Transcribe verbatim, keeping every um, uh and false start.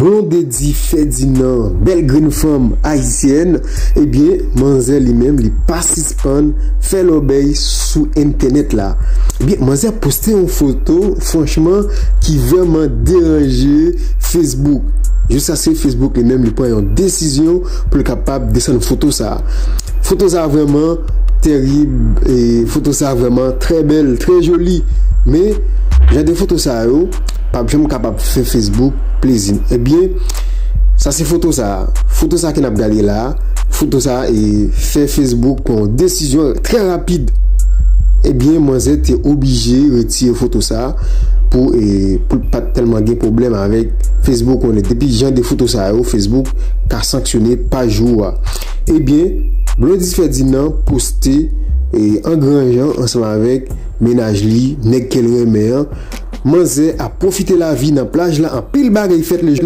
Blondedy Ferdinand, bèl grenn fanm ayisyèn, ebyen, manzè li menm, li pa sispann fè lòbèy sou entènèt la. Ebyen, manzè poste yon foto, franchman, ki vrèman deranje Facebook. Jiskaske Facebook li menm, li pran yon desizyon pou l kapab desann foto sa a. Foto sa a vrèman terib, e foto sa a vrèman trè bèl, trè joli. Men, jan de foto sa yo p ap janm kapab fè Facebook plezi. Ebyen, sa se foto sa a. Foto sa a ke n ap gade la, foto sa a e fè Facebook pran yon desizyon trè rapid. Ebyen, manzè te oblije retire foto sa a pou, e, pou l pa t tèlman gen pwoblèm avèk Facebook. Konnen depi jan de foto sa yo, Facebook ka sanksyone pa jou a. Ebyen, Blondedy Ferdinand poste, e, an gran jan ansanm avèk mennaj li, nèg ke l renmen an. Manzè ap pwofite lavi nan plaj la, anpil bagay fèt le